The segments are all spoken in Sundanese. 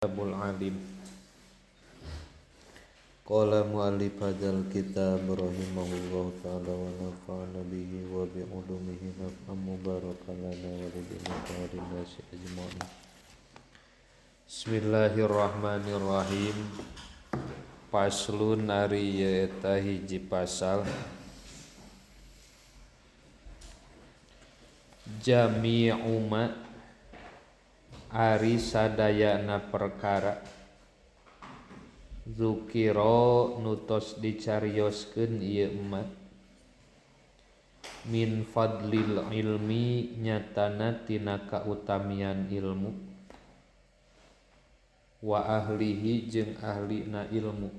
Kitabul Alim. Qala mu'allif hadzal kitab rahimahullahu ta'ala wa nafa'ana bihi wa bi ulumihi naf'an mubarakan lana wa li jami'il nasi ajma'in. Bismillahirrahmanirrahim. Faslun ari eta hiji pasal. Jami'u ma ari sadayana perkara zukira nutos dicarioskeun ieu ma min fadlil ilmi nyatana tina kautamian ilmu wa ahlihi jeung ahlina ilmu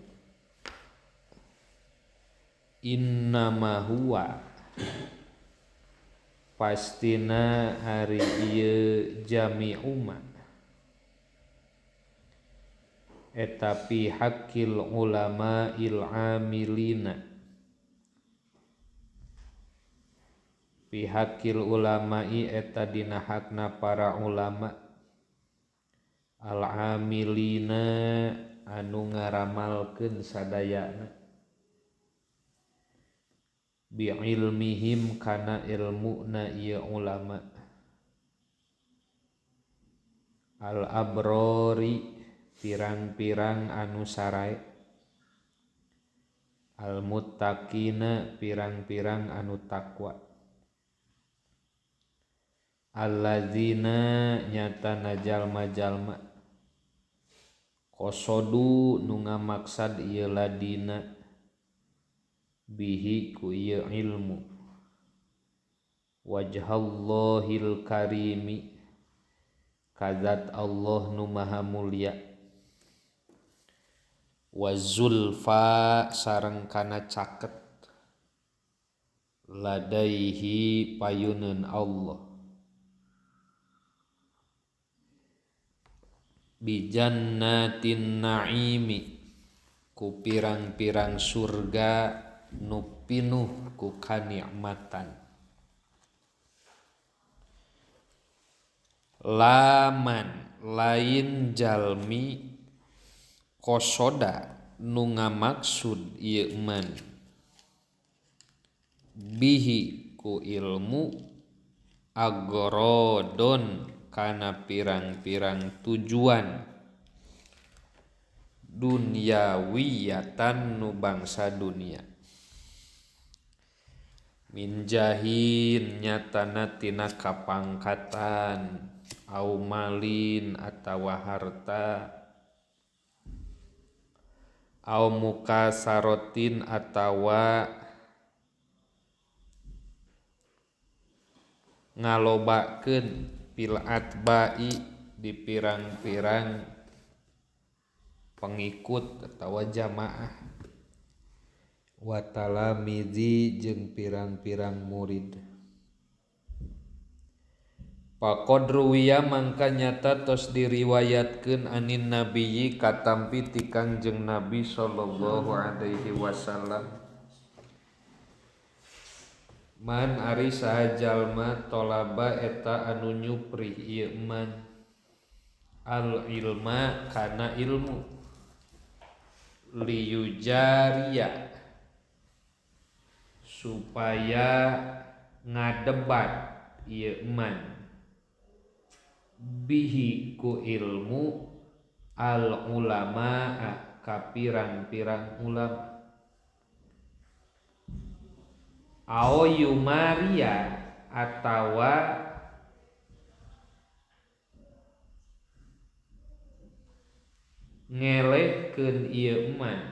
innama huwa pastina ari ieu jami'u ma eta fi haqqil ulama il amilina fi haqqil ulama'i eta dina hakna para ulama al amilina anu ngaramalkeun sadayana bi ilmihim kana ilmuna ieu ulama al abrori pirang-pirang anu sarae al muttaqina pirang-pirang anu takwa allazina nyatana jalma-jalma qosodu nu ngamaksad ieu ladina bihi ku ieu ilmu wajhallahil karimi kazat Allah nu maha mulia wa zulfa sareng kana caket ladaihi payuneun Allah bijannatin naimi ku pirang-pirang surga nu pinuh ku kanikmatan laman lain jalmi kosoda nu ngamaksud ieu man bihi ku ilmu agrodon kana pirang-pirang tujuan dunyawiyatan nu bangsa dunia min jahin nyatana tina kapangkatan au malin atawa harta au mukasarotin atawa ngalobakeun fil atba'i di pirang-pirang pengikut atawa jamaah wa talamizi jeung pirang-pirang murid. Faqad ruwiya mangka nyata tos diriwayatkeun anin nabiyyi katampi ti Kangjeng Nabi sallallahu alaihi wasallam man ari saha jalma tolaba eta anu nyupri ieu man al ilma kana ilmu liyujariya supaya ngadebat ieu man bihi ku ilmu al ulama ka pirang-pirang ulama au yumaria atawa ngelehkeun ieu man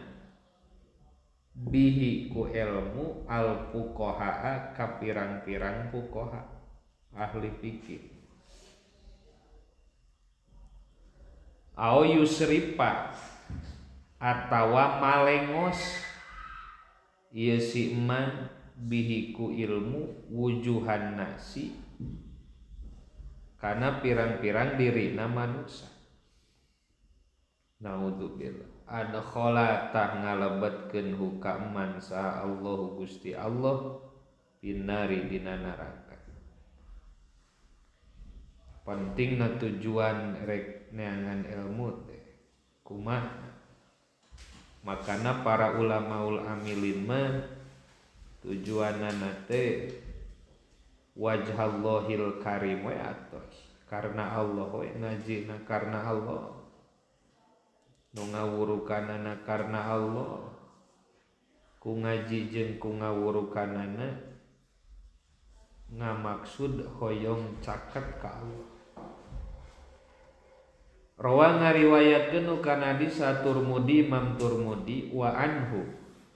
bihi ku ilmu al fuqaha ka pirang-pirang fuqaha ahli fikih au yusripa atawa malengos ieu si man bihi ku ilmu wujuhan nasi kana pirang-pirang dirina manusia. Naudzubillah adkhala tah ngalebetkeun huka man saha Allahu Gusti Allah binari dina neraka. Pentingna tujuan rek neangan ilmu teh Kumaha makana para ulamaul amilin mah tujuanana teh wajhallahil karim we atos karena Allah we ngajina karena Allah nu ngawurukanana karena Allah ku ngaji jeung ku ngawurukanana ngamaksud hoyong caket ka Allah. Rawa ngariwayatkeun kana hadis Turmudi Imam Turmudi wa anhu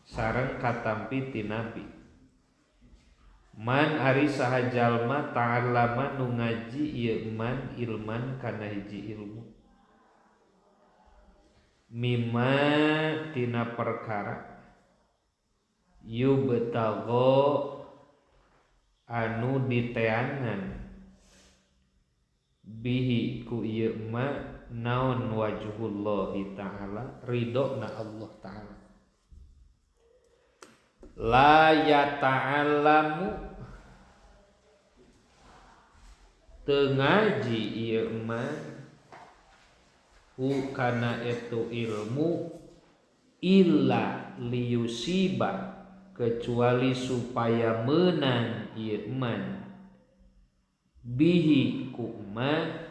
sareng katampi ti Nabi. Man ari saha jalma ta'allama nu ngaji ieu man ilman kana hiji ilmu mimma tina perkara yubtagha anu diteangan bihi ku ieu ma naon wajhullahi ta'ala ridona Allah ta'ala la yata'allamu teu ngaji ieu ma hu kana itu ilmu illa liyusiba kecuali supaya menang ieu man bihi ku ma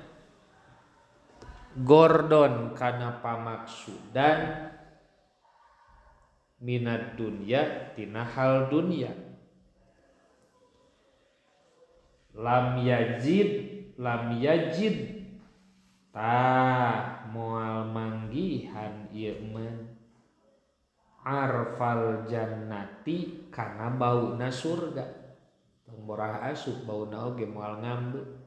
gordon kana pamaksudan minad dunya tina hal dunya lam yajid tah moal manggihan ieu man arfal jannati kana bauna surga tong borah asup bauna oge moal ngambe.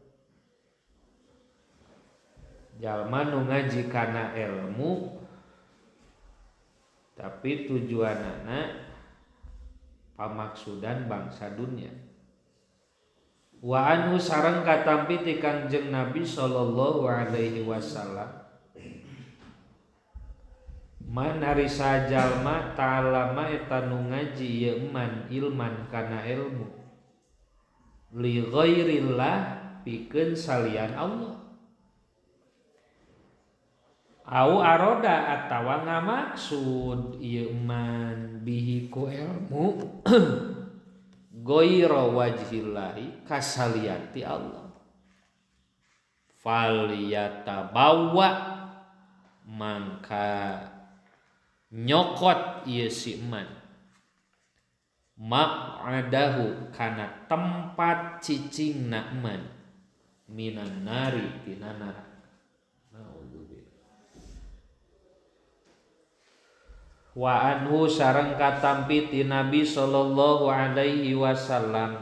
Jalma nu ngaji kana ilmu tapi tujuanana pamaksudan bangsa dunia. Wa anhu sareng katampi ti Kangjeng Nabi sallallahu alaihi wasallam man ari sajalma ta'allama eta nu ngaji ieu man ilman kana ilmu li ghairillah pikeun salian Allah au aroda atawa ngamaksud ieu man bihi ku ilmu ghaira wajhillahi kasalian ti Allah fal yatabawa mangka nyokot ieu si man maq'adahu kana tempat cicingna man minan nari tina neraka. Wa anhu sareng katampi ti Nabi sallallahu alaihi wasallam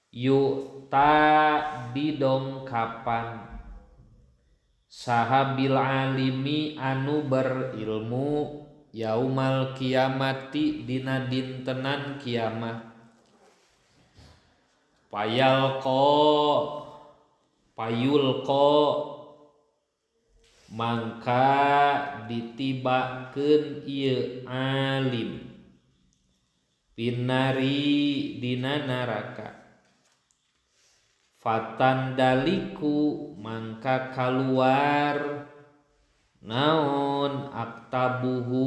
yu'ta didongkapan sahabil alimi anu berilmu yaumal kiamati dina dintenan kiamat payulqa mangka ditibakeun ieu alim pinari dina neraka fatandaliku mangka kaluar naon aktabuhu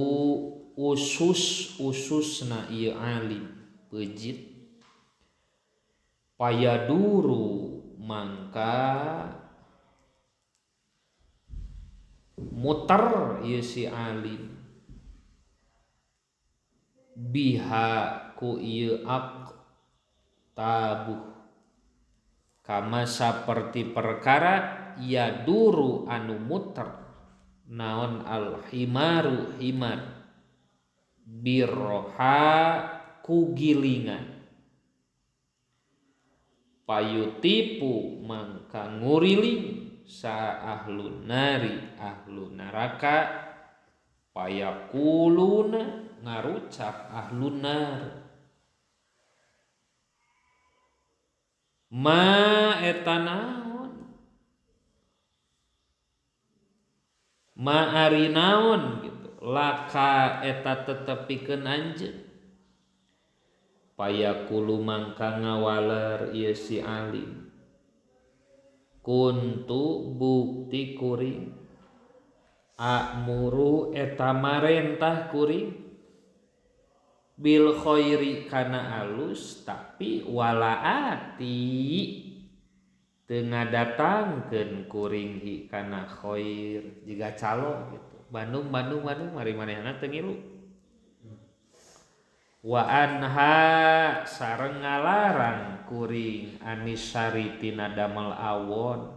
usus-ususna ieu alim peujit payaduru mangka muter ieu si alim biha ku ieu aktabuh kama saperti perkara yaduru anu muter naon alhimaru himar birroha ku gilingan payutipu mangka nguriling sa ahlun nari ahlu neraka payakuluna ngarucap ahlun nar ma eta naon ma ari naon gitu laka eta tetepikeun anjeun payakulu mangka ngawaler ieu si alim kuntu bukti kuring Amuru eta marentah kuring bil khairi kana alus tapi walaati teu ngadatangkeun kuring hi kana khair jiga calo gitu. Bandung Bandung Bandung mari manehna teu ngilu. Wa anha sareng ngalarang kuring anisari tina damel awon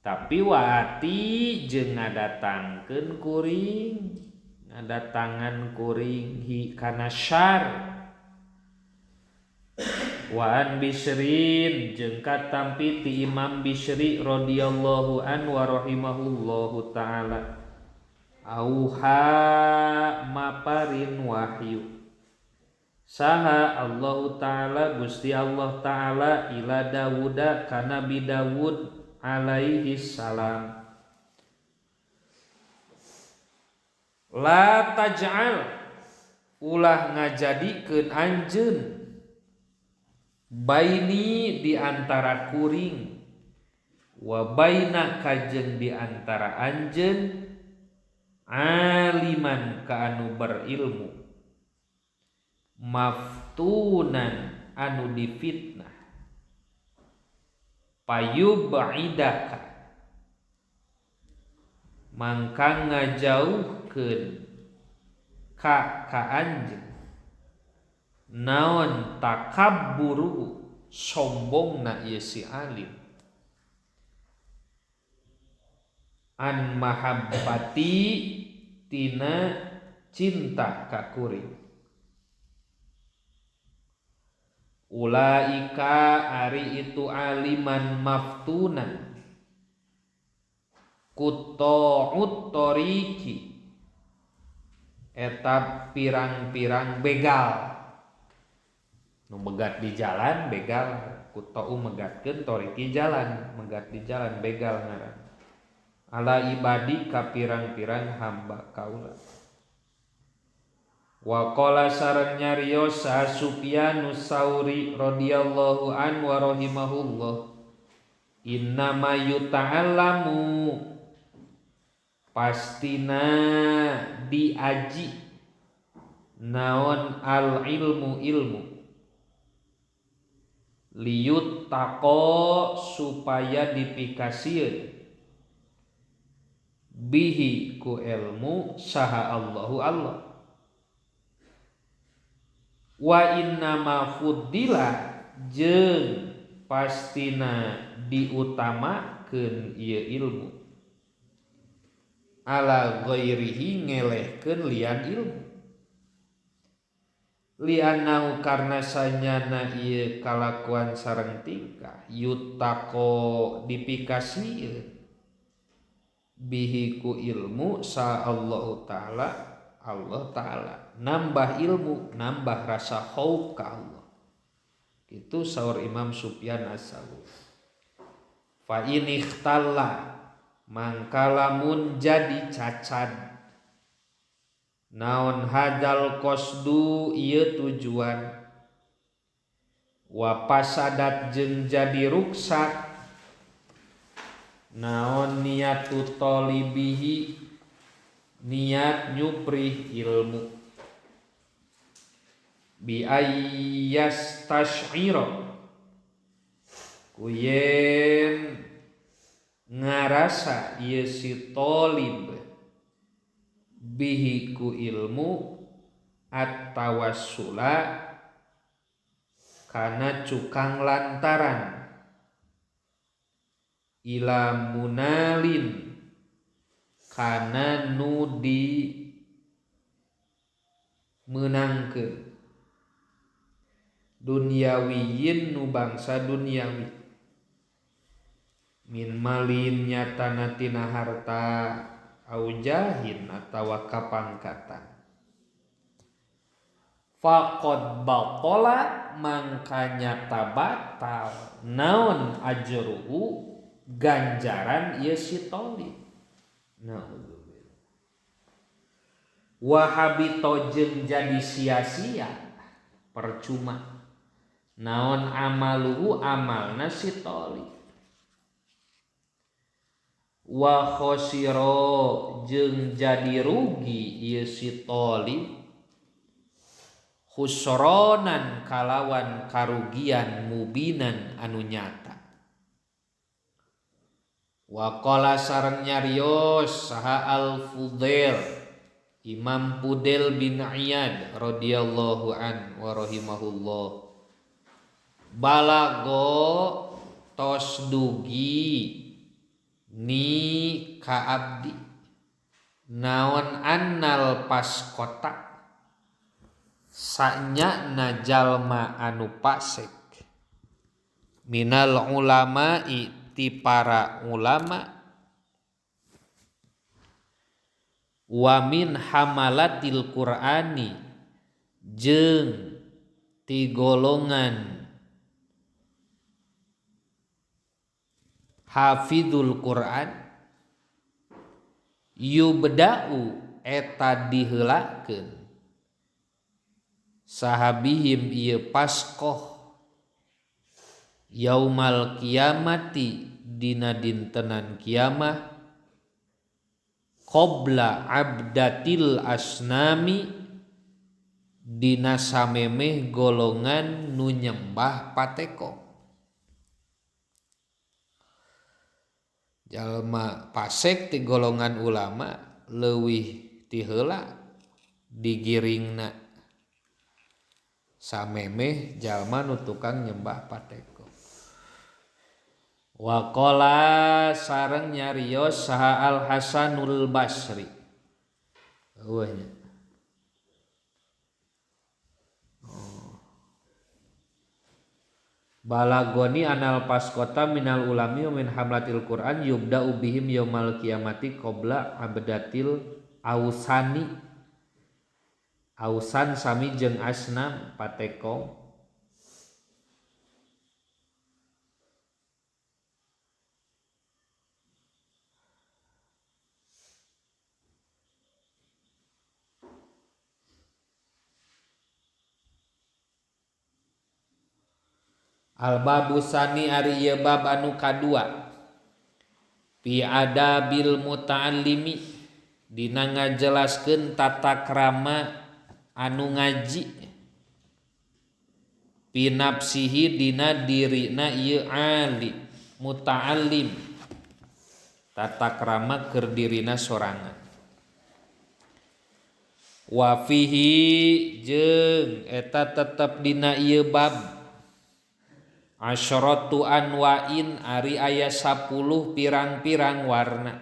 tapi waati jeung ngadatangkeun kuring ngadatangan kuring hi kana syar. Wa an Bisrin jeung katampi ti Imam Bisri radhiyallahu an wa rahimahullahu taala auha maparin wahyu saha Allah taala Gusti Allah taala ila Dawuda ka Nabi Dawud alaihi salam la taj'al ulah ngajadikeun anjeun baini di antara kuring wa baina kajeun di antara anjeun aliman ka anu berilmu maftunan anu difitnah payub'idaka mangka ngajauhkeun ka ka anjeun naon takabburu sombongna ieu si alim an mahabbati tina cinta ka kuring. Ulaika ari itu aliman maftunan kutta'ut tariqi eta pirang-pirang begal nu megat di jalan begal kutta'u megatkeun tariqi jalan megat di jalan begal ngaran ala ibadi ka pirang-pirang hamba kaula. Wa qala sareng nyarios Sufyan Tsauri radhiyallahu an wa rahimahullah innama yuta'allamu pastina diaji naon al ilmu ilmu liyut tako supaya dipikasieun bihi ku ilmu saha Allahu Allah wa innama fuddila jeung pastina diutamakeun ieu ilmu ala ghairihi ngelehkeun lian ilmu li'annahu karna sanyana ieu kalakuan sareng tingkah yutaqo dipikasieun bihi ku ilmu sa Allahu ta'ala Allah ta'ala nambah ilmu nambah rasa khauf ka Allah. Itu saur Imam Sufyan Ats-Tsauri. Fa in ikhtalla mangkalamun jadi cacad naon hadal qasdu ieu tujuan wa pasadat jeung jadi ruksak naon niatu talibihi niat nyuprih ilmu bi ayyastash'ira kuyen ngarasa ieu si talib bihi ku ilmu at-tawassula kana cukang lantaran ila munalin kana nu di meunangkeun dunyawiyin nu bangsa duniawi min malin nyatana tina harta aujahin atawa kapangkatan faqad batala mangka nyata batal naon ajruhu ganjaran ieu si tolib. Naudzubillah. Wa habito jeung jadi sia-sia percuma naon amaluhu amalna si tolib. Wa khosiro jeung jadi rugi ieu si thalib khusronan kalawan karugian mubinan anu nyata. Wa qala sareng nyarios saha Al-Fudail Imam Fudail bin Iyad radhiyallahu an wa rahimahullah balago tos dugi ni ka abdi naon annal paskota sanyana jalma anu pasek minal ulama'i ti para ulama wa min hamalatil Qur'ani jeung ti golongan hafizul Quran yubda'u eta diheulakeun sahabihim ieu paskoh yaumal kiamati dina dintenan kiamah qabla abdatil asnami dina samemeh golongan nu nyembah pateko. Jalma pasek ti golongan ulama leuwih ti heula digiringna samemeh jalma nu tukang nyembah pateko. Wa qala sareng nyarios saha Al Hasanul Basri. Eueuh nya. Balagoni anal paskota minal ulami min hamlatil Quran yubda'u bihim yaumal kiamati qabla abdatil ausani. Ausan sami jeung asnam patekong. Al-babu sani ari ieu bab anu kadua fi adabil muta'allimi dina ngajelaskeun tata krama anu ngaji fi nafsihi dina dirina ieu ali muta'allim tata krama keur dirina sorangan wa fihi jeung eta tetep dina ieu bab asyratu anwa'in ari aya 10 pirang-pirang warna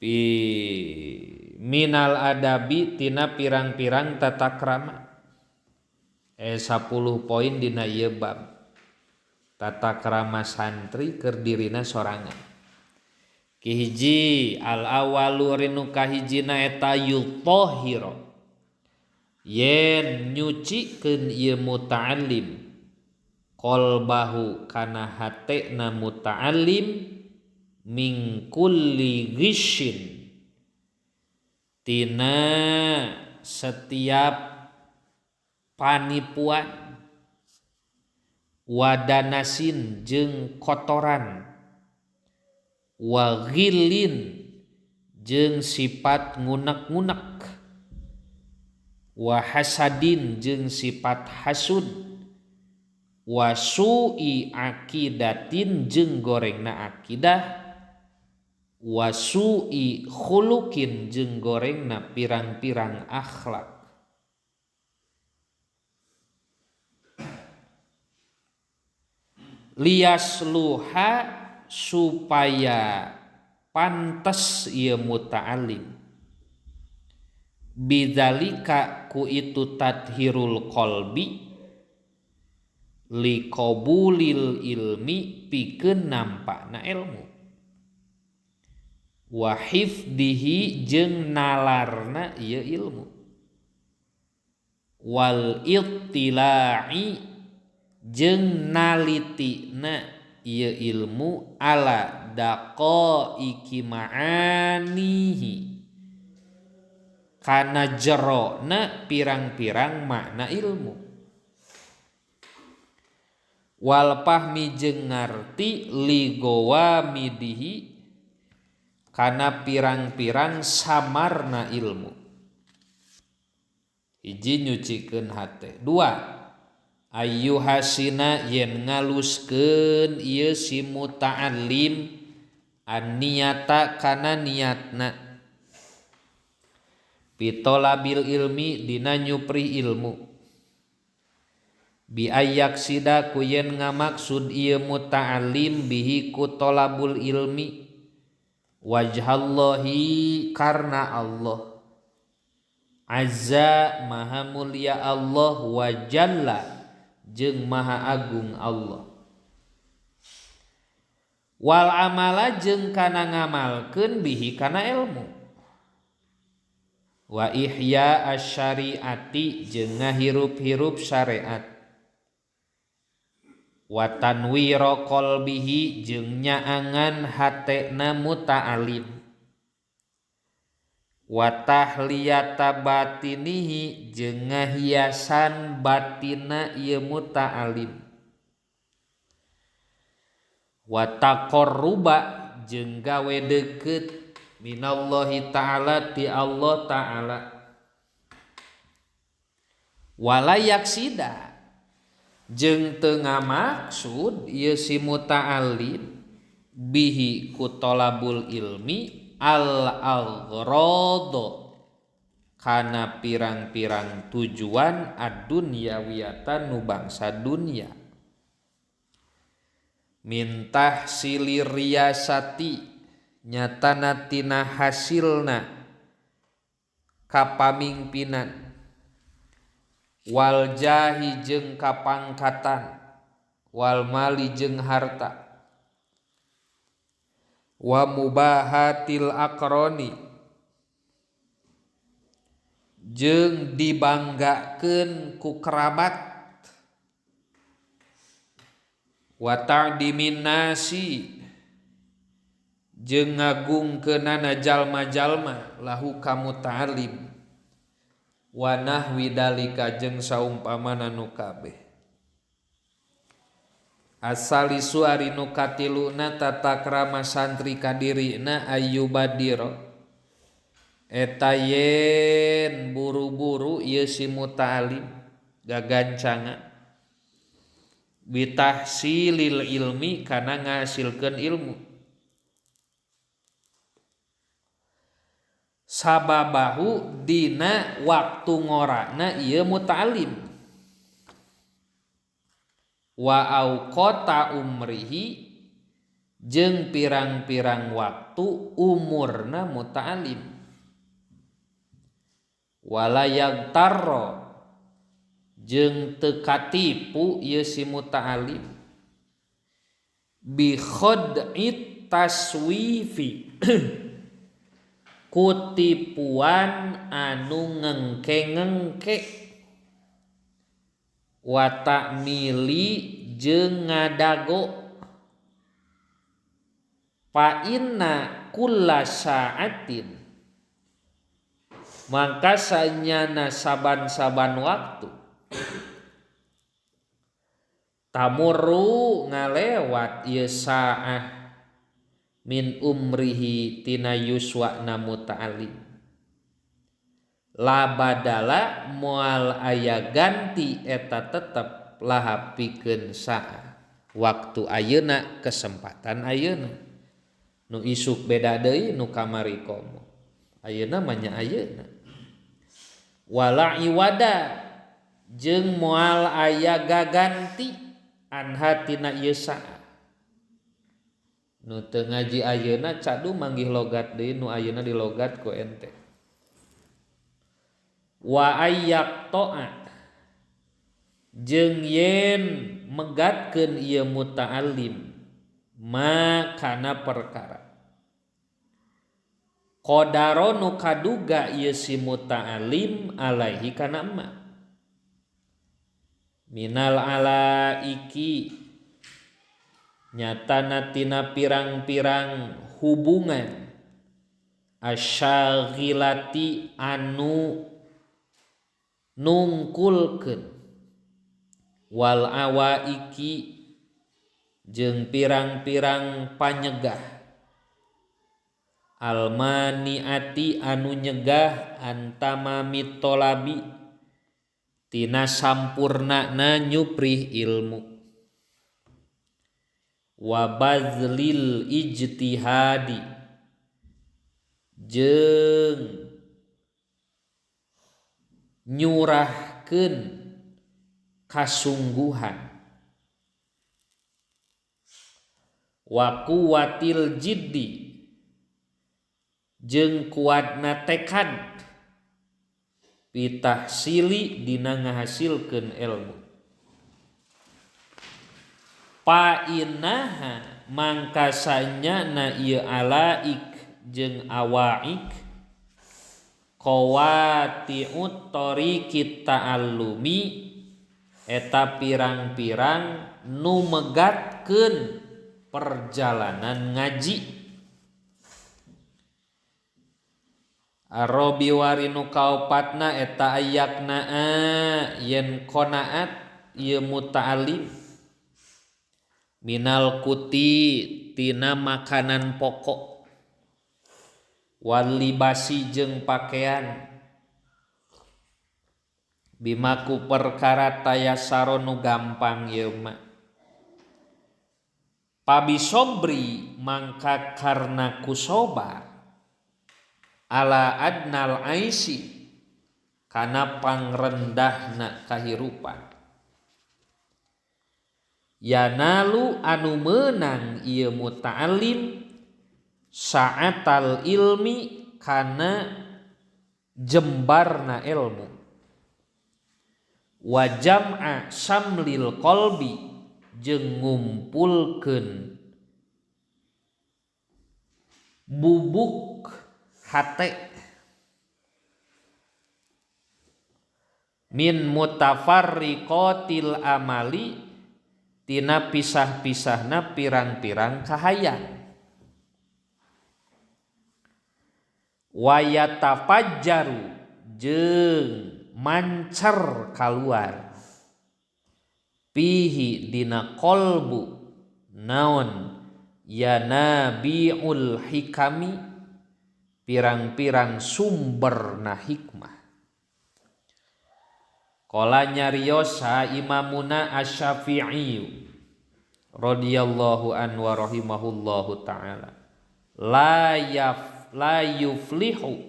pi minal adabi tina pirang-pirang tata krama 10 poin dina ieu bab tata krama santri keur dirina sorangan. Kahiji al awalu rinu kahijina eta yutahhira yen nyucikeun ieu muta'allim qalbahu kana hatena muta'allim min kulli ghishin tina setiap panipuan wadanasin jeung kotoran wa ghillin jeung sifat ngunek-ngunek wa hasadin jeung sifat hasud wa su'i aqidatin jeung gorengna akidah wa su'i khuluqin jeung gorengna pirang-pirang akhlak. Liyasluha supaya pantes ieu muta'allim bidzalika ku itu tathirul qalbi liqabulil ilmi pikeun nampakna ilmu wa hifdihi jeung nalarna ieu ilmu wal ittila'i jeung nalitina ieu ilmu ala daqaiqi ma'anihi kana jerona pirang-pirang makna ilmu. Wal fahmi jeung ngarti ligowa midihi kana pirang-pirang samarna ilmu. Hiji nyucikeun hate. Dua, ayyuhasina yen ngaluskeun ieu si muta'allim an-niyata kana niatna. Pitolabil ilmi dina nyupri ilmu. Bi ayyaksida ku yen ngamaksud ieu muta'allim bihi ku tolabul ilmi wajhallahi karna Allah azza maha mulia Allah wa jalla jeung maha agung Allah. Wal amala jeung kana ngamalkeun bihi kana ilmu. Wa ihya asyariati jeung ngahirup-hirup syariat. Wa tanwira qalbihi jeung nyaangan hatena muta'alim. Wa tahliyata batinihi jeung ngahiasan batina ieu muta'alim. Wa taqarruba jeung gawe deukeut minallahi ta'ala ti Allah ta'ala. Wala yaksida jeung teu ngamaksud ieu si muta'allim bihi ku tolabul ilmi al aghrad kana pirang-pirang tujuan ad-dunyawiyatan nu bangsa dunya. Mintah silir riasati nyatana tina hasilna kapamingpinan wal jahi jeung kapangkatan wal mali jeung harta wa mubahatil akroni jeung dibanggakeun ku kerabat wa ta'dimin nasi jeung ngagungkeunana jalma-jalma lahu ka muta'allim wa nahwi dalika jeung saumpamana nu kabeh. Asalisu ari nu katiluna tata krama santri ka dirina ayyubadira eta yen buru-buru ieu si muta'alim gagancangan bitahsilil ilmi kana ngasilkeun ilmu sababahu dina waktu ngorana ieu muta'alim wa auqata umrihi jeung pirang-pirang waktu umurna muta'alim wala yagtarra jeung teu katipu ieu si muta'alim bi khad'it taswifi kutipuan anu ngengke-ngengke wa ta'mili jeung ngadago fa inna kulla sa'atin mangka sanyana saban-saban waktu tamurru ngalewat ieu saah min umrihi tina yuswana muta'alim la badala moal aya ganti eta tetep laha pikeun saah waktu ayeuna kesempatan ayeuna nu isuk beda deui nu kamari komo ayeuna mah nya ayeuna wala iwada jeung moal aya gaganti anha tina ieu saah nu teu ngaji ayeuna cadu manggih logat deui nu ayeuna dilogat ku ente wa ayyak to'a jeung yen megatkeun ieu muta'allim ma kana perkara qadaro nu kaduga ieu si muta'allim alaihi kana ma minal alaiki nyatana tina pirang-pirang hubungan asyaghilati anu nungkulkeun wal awaiki jeung pirang-pirang panyegah almaniati anu nyegah antama mitolabi tina sampurnana nyuprih ilmu wa bazlil ijtihadi jeung nyurahkeun kasungguhan wa quwwatil jiddi jeung kuatna tekad pitahsili dina ngahasilkeun ilmu pa innaha mangkasanya na ieu alaik jeung awaik qawati'ut tariqit ta'allumi eta pirang-pirang nu megatkeun perjalanan ngaji. Arabi warinu kaopatna eta ayakna yen qanaat ieu muta'alim minal kuti tina makanan pokok wal libasi jeung pakaian bimaku perkara tayasaro nu gampang ieu mah pabisobri mangka karna kusobar ala adnal aisi kana pangrendahna kahirupan yanalu anu meunang ieu muta'allim sa'atal ilmi kana jembarna ilmu wa jam'a samlil qalbi jeung ngumpulkeun bubuk hate min mutafarriqatil amali tina pisah-pisahna pirang-pirang kahayang wa yatafajjaru jeung mancer kaluar pihi dina qalbu naon yanabiul hikami pirang-pirang sumberna hikmah. Qala nyariosa imamuna Asy-Syafi'i radhiyallahu anhu wa rahimahullahu taala la yuflihu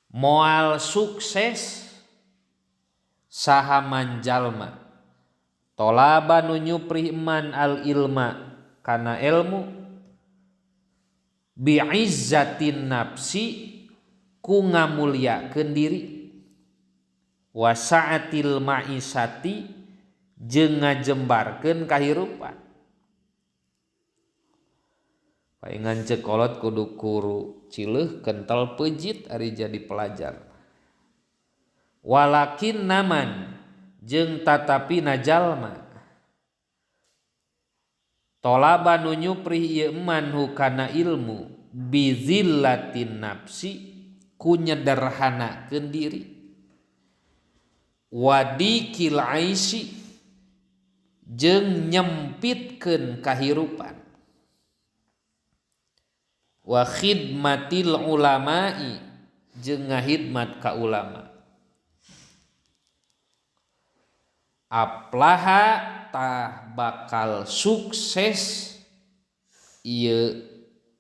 moal sukses saha manjalma tolaba nu nyuprih man al ilma kana ilmu bi'izzatin nafsi ku ngamulyakeun diri wa sa'atil ma'isati jeung ngajembarkeun kahirupan. Paingan ceuk kolot kudu kuru cileuh kental pejit ari jadi pelajar. Walakin naman jeung tatapi najalma tolaba nu nyuprih ieu man hukana ilmu bizillatin nafsi ku nyederhanakeun diri wadikil aisi jeung nyempitkeun kahirupan wa khidmatil ulama'i jeung ngahidmat ka ulama aplaha tah bakal sukses ieu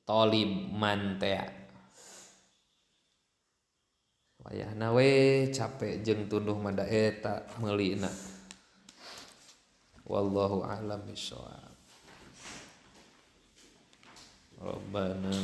tolib mantea. Wayahna we capek jeung tunduh mada eta meulina. Wallahu a'lam bishawab. Rabbana